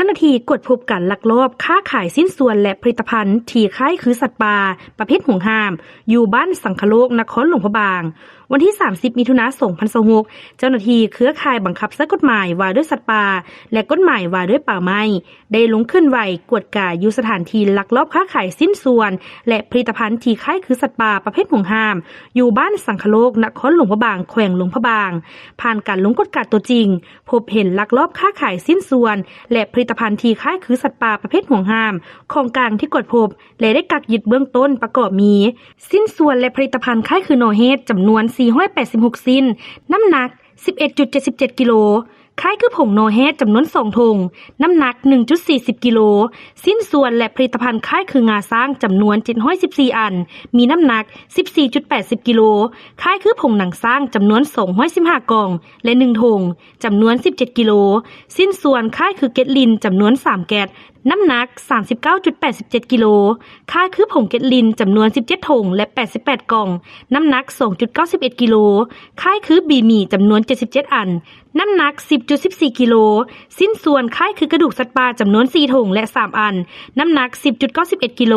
າໜ້າທີ່ກວດພົບການລັກລອບຄ້າຂາຍຊິ້ນສ່ວນ ແລະ ຜະລິດຕະພັນທີ່ຄ້າຍຄືສັດປ່າປະເພດຫວງຫ້າມ ຢູ່ບ້ານສັງຄະໂລກ ນະຄອນຫຼວງພະບາງ. ວັນທີສາມສິບ ມິຖຸນາ ສອງພັນຊາວຫົກ, ເຈົ້າໜ້າທີ່ເຄືອຂ່າຍບັງຄັບໃຊ້ກົດໝາຍວ່າດ້ວຍສັດປ່າ ແລະ ກົດໝາຍວ່າດ້ວຍປ່າໄມ້ ໄດ້ລົງເຄື່ອນໄຫວກວດກາຢູ່ສະຖານທີ່ລັກລອບຄ້າຂາຍຊິ້ນສ່ວນ ແລະ ຜະລິດຕະພັນທີ່ຄ້າຍຄືສັດປ່າປະເພດຫວງຫ້າມ ຢູ່ບ້ານສັງຄະໂລກ ນະຄອນຫຼວງພະບາງ ແຂວງຫຼວງພະບາງ. ຜ່ານການລົງກວດກາຕົວຈິງ, ພົບເຫັນລັກລອບຄ້າຂາຍຊິ້ນສ່ວນ ແລະ ຜະລິດຕະພັນທີ່ຄ້າຍຄືສັດປ່າປະເພດຫວງຫ້າມ. ຂອງກາງທີ່ກວດພົບ ແລະ ໄດ້ກັກຍຶດເບື້ອງຕົ້ນປະກອບມີ: ຊິ້ນສ່ວນ ແລະ ຜະລິດຕະພັນຄ້າຍຄືໜໍ່ເຫັດ ຈຳນວນສີ່ຮ້ອຍແປດສິບຫົກຊິ້ນ, ນ້ຳໜັກສິບເອັດຈຸດເຈັດສິບເຈັດກິໂລ, ຄ້າຍຄືຜົງໜໍ່ເຫັດ ຈຳນວນສອງຖົງ, ນ້ຳໜັກໜຶ່ງຈຸດສີ່ສິບກິໂລ, ຊິ້ນສ່ວນ ແລະ ຜະລິດຕະພັນຄ້າຍຄືງາຊ້າງ ຈຳນວນເຈັດຮ້ອຍສິບສີ່ອັນ, ມີນ້ຳໜັກສິບສີ່ຈຸດແປດສິບກິໂລ, ຄ້າຍຄືຜົງໜັງຊ້າງ ຈຳນວນສອງຮ້ອຍສິບຫ້າກ່ອງ ແລະ ໜຶ່ງຖົງ, ຈຳນວນສິບເຈັດກິໂລ, ຊິ້ນສ່ວນຄ້າຍຄືເກັດລິນ ຈຳນວນສາມແກັດ, ນ້ຳໜັກສາມສິບເກົ້າຈຸດແປດສິບເຈັດກິໂລ, ຄ້າຍຄືຜົງເກັດລິນ ຈຳນວນສິບເຈັດຖົງ ແລະ ແປດສິບແປດກ່ອງ, ນ້ຳໜັກສອງຈຸດເກົ້າສິບເອັດກິໂລ, ຄ້າຍຄືບີໝີ່ ຈຳນວນເຈັດສິບເຈັດອັນ, ນ້ຳໜັກສິບຈຸດສິບສີ່ກິໂລ, ຊິ້ນສ່ວນຄ້າຍຄືກະດູກສັດປ່າ ຈຳນວນສີ່ຖົງ ແລະ ສາມອັນ, ນ້ຳໜັກສິບຈຸດເກົ້າສິບເອັດກິໂລ,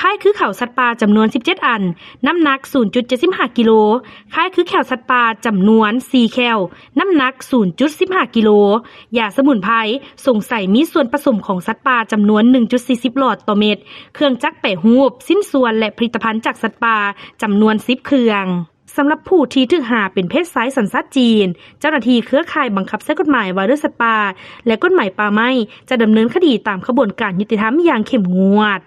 ຄ້າຍຄືເຂົ້າສັດປ່າ ຈຳນວນສິບເຈັດອັນ, ນ້ຳໜັກສູນຈຸດເຈັດສິບຫ້າກິໂລ, ຄ້າຍຄືແຂ້ວສັດປ່າ ຈຳນວນສີ່ແຂ້ວ, ນ້ຳໜັກສູນຈຸດສິບຫ້າກິໂລ, ຢາສະໝຸນໄພສົງໄສມີສ່ວນປະສົມຂອງສັດປ່າ ຈຳນວນໜຶ່ງຈຸດສີ່ສິບຫຼອດຕໍ່ເມັດ, ເຄື່ອງຈັກແປຮູບ, ຊິ້ນສ່ວນ ແລະ ຜະລິດຕະພັນຈາກສັດປ່າ ຈຳນວນສິບເຄື່ອງ. ສຳລັບຜູ້ທີ່ຖືກຫາເປັນເພດຊາຍສັນຊາດຈີນ, ເຈົ້າໜ້າທີ່ເຄືອຂ່າຍບັງຄັບໃຊ້ກົດໝາຍວ່າດ້ວຍສັດປ່າ ແລະ ກົດໝາຍປ່າໄມ້ ຈະດຳເນີນຄະດີຕາມຂະບວນການຍຸຕິທຳຢ່າງເຂັ້ມງວດ.